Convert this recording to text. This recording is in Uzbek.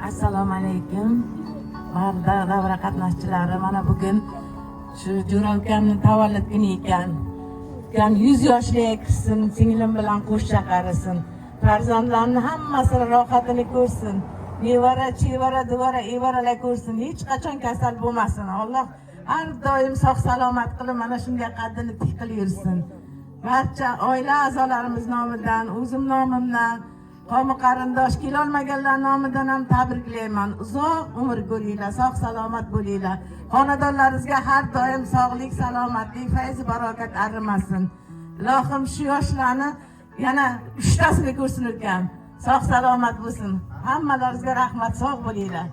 Assalomu alaykum, davra qatnashchilari. Mana bugun shu jo'ra ukamni tavallud kuni ekan. Ukam 100 yoshli kirsin, singlim bilan qo'sha qarisin, farzandlarini hammasini rohatini ko'rsin, nevara, chevara, duvara, evaralar ko'rsin, hech qachon kasal bo'lmasin. Alloh har doim sog' salomat qilib, mana shunday qaddini tik qilib yursin. Barcha oila a'zolarimiz nomidan, o'zim nomimdan, qavmi qarindosh, kelolmaganlar nomidan ham tabriklayman. Uzoq umr ko'ringlar, sog' salomat bo'linglar. Xonadonlaringizga har doim sog'lik, salomatlik, fayz barokat arimasin. Ilohim, shu yoshlarni yana uchtasini ko'rsin ukam, sog' salomat bo'lsin. Hammalaringizga rahmat, sog' bo'linglar.